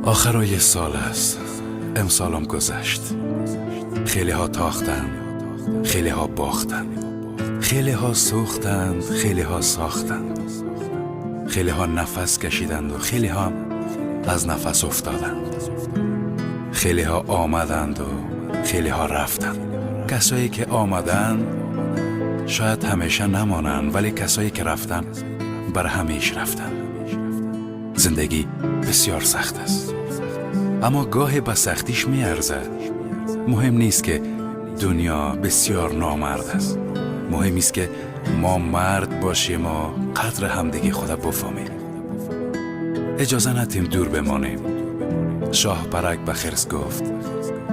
Охирои сол аст. Имсолам гузашт. Хелеҳо тохтанд, хелеҳо бохтанд, хелеҳо сӯхтанд, хелеҳо сохтанд, хелеҳо нафас кашиданд ва хелеҳо аз нафас уфтоданд, хелеҳо омаданд ва хелеҳо рафтанд. Касое ки омаданд, шояд ҳамеша намонанд, вале касое ки рафтанд, бар ҳамеш рафтанд. Зиндагӣ бисёр сахт аст, аммо гоҳе ба сахтиш меарзад. Муҳим нест, ки дунё бисёр номард аст, муҳим аст, ки мо мард бошем ва қадр ҳамдиги худа буфаҳмем. Иҷоза надиҳем дур бимонем. Шоҳпарак ба хирс гуфт: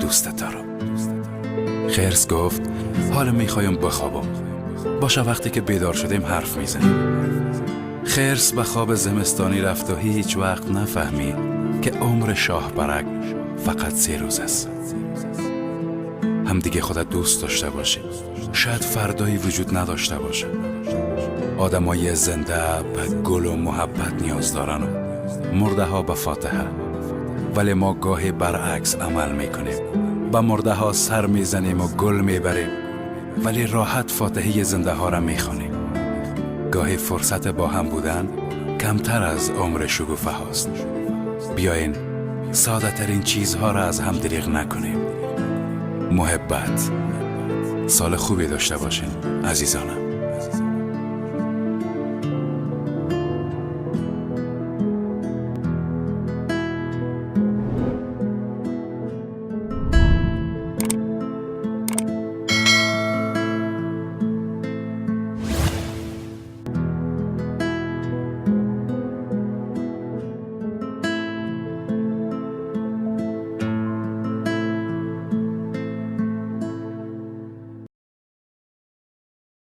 «Дӯстат дорам». Хирс гуфт: «Ҳоло мехоҳам бихобам. Боша, вақте ки бедор шудем, ҳарф мезанем». Хирс ба хоби зимистонӣ рафт ва ҳеҷ вақт нафаҳмид, ки умри шоҳпарак фақат 3 рӯз аст. Ҳамдиги худа дӯст дошта бошед. Шояд фардое вуҷуд надошта бошад. Одамои зинда ба гулу муҳаббат ниёз доранд, мурдаҳо ба фотиҳа. Вале мо гоҳе баръакс амал мекунем: ба мурдаҳо сар мезанем ва гул мебарем, вале роҳат фотиҳаи зиндаҳоро мехонем. Гоҳе фурсат бо ҳам будан камтар аз умри шукуфа ҳаст. Биёен, содатарин чизҳоро аз ҳам дریғ накунем: муҳаббат. Соли хубе дошта бошен, азизонам.